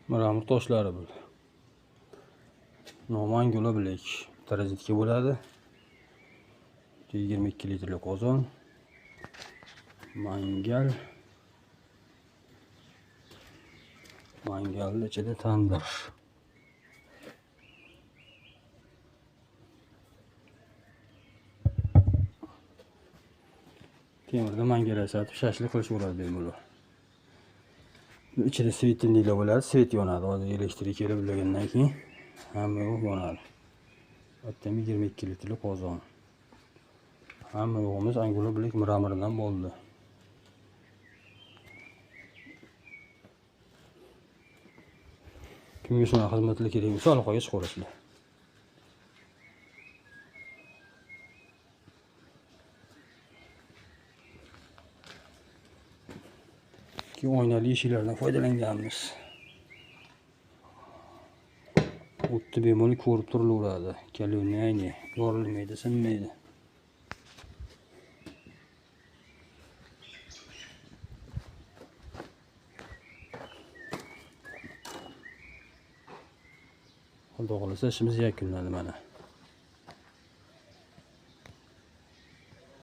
Mramor toshlari bu. Nomi Angola Black. Tarazitga bo'ladi. 22 litrli qozon. Mangal. Mangalning ichida tandir. Temirda mangal yasatib shashlik qilish bo'ladi bemalol. Ichida svetilniklar bo'ladi, svet yonadi. Hozir elektrik kelib ulagandan keyin hamma yo'q yonadi. Bitta 22 litrli qozon. Hamma yo'g'imiz Angola Black mramordan bo'ldi. Kimga shunaqa xizmatlar kerak bo'lsa, aloqaga chiqaverasizlar. Keyin oynali eshiklardan foydalanganmiz. O'tni bemalol ko'rib turilaveradi. Kalyonayni yorilmaydi, sinmaydi. Xudo xohlasa ishimiz yakunlandi mana.